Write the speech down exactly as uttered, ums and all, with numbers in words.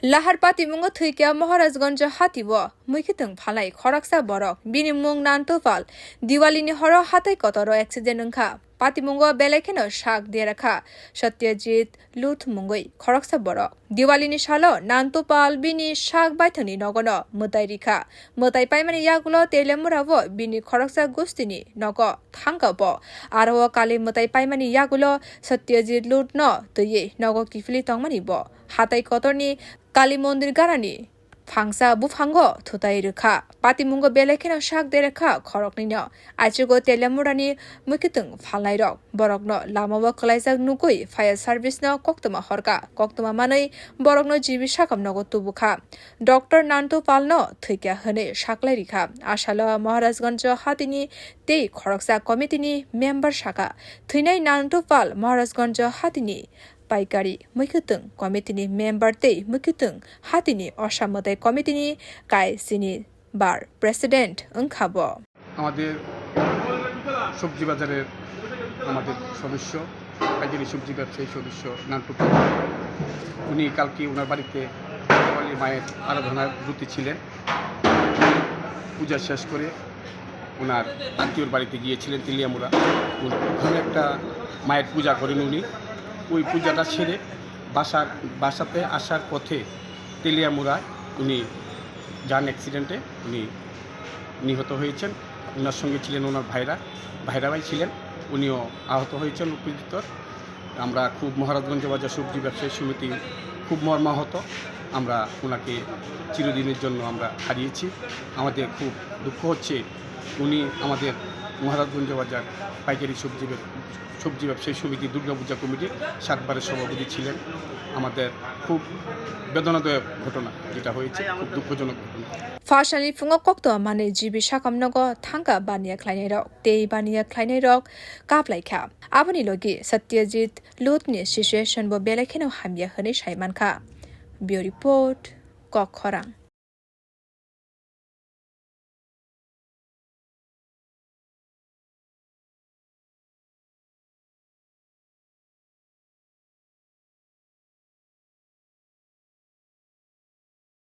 Lahar patimungo thwikha Maharajganj hatio muikhwtwng phalnai khoroksa borok. Bini mung Nantu Pal. Diwalini horo hatai kotoro accident wngkha. Patimungo belai kheno sak derakha Satyajit Lut mungwi khoroksa borok. Diwalini salo Nantu Pal bini sak baithangni nogono mwtai rikha. Mwtai paimani yagulo Teliamurao bini khoroksa gustini nogo thangkha bo. Aro o kali mwtai paimani yagulo Satyajit Lutno twiwi nogo kiphilwi tongmani bo. Hatai kotorni Kali mondir garani phangsa buphango thutai rwkha. Patimungo belai kheno sak derakha khoroknwino. Aichugo Teliamurani muikhwtwng phalnairok borokno lamao kwlaijak nugwi fire service no koktwma horkha. Koktwma manwi borokno G B sakam nogo tubukha. Doctor Nantu Palno thwikha hwnwi saklai rikha. Asalo Maharajganj hatini tei khoroksa committee ni member sakha, thwinai Nantu Pal Maharajganj hatini paikari muikhwtwng committee ni member tei muikhwtwng hatini Osa Mwtai committee ni kai sini bar president wngkha bo. আমাদের সবজি বাজারের আমাদের সদস্য, পাইকারি সবজি ব্যবসায়ী সদস্য নান্টু পাল, উনি কালকে ওনার বাড়িতে কালী মায়ের আরাধনার ব্রতী ছিলেন। পূজা শেষ করে ওনার আত্মীয়র বাড়িতে গিয়েছিলেন তেলিয়ামুড়া। উনি ওখানে একটা মায়ের পূজা করেন উনি। ওই পূজাটা সেরে বাসার, বাসাতে আসার পথে তেলিয়ামুড়ায় উনি যান অ্যাক্সিডেন্টে উনি নিহত হয়েছেন। ওনার সঙ্গে ছিলেন ওনার ভাইরা, ভাইরা ভাই ছিলেন, উনিও আহত হয়েছেন। উপস্থিত আমরা খুব মহারাজগঞ্জ বাজার সবজি ব্যবসায়ী সমিতি খুব মর্মাহত। আমরা ওনাকে চিরদিনের জন্য আমরা হারিয়েছি। আমাদের খুব দুঃখ হচ্ছে, উনি আমাদের মহারাজগঞ্জ বাজার পাইকারি সবজি ব্যব-, সবজি ব্যবসায়ী সমিতি দুর্গাপূজা কমিটির সাতবারের সভাপতি ছিলেন। আমাদের খুব বেদনাদায়ক ঘটনা যেটা হয়েছে, খুব দুঃখজনক ঘটনা। Phasalni phungo koktwma manwi G B sakam nogo thangkha baniya khlainairok tei baniya khlainairok kaplaikha. Aboni logi Satyajit Lutni situation bo belai kheno hamya hwnwi sai mankha. Bureau Report, Kok Khorang.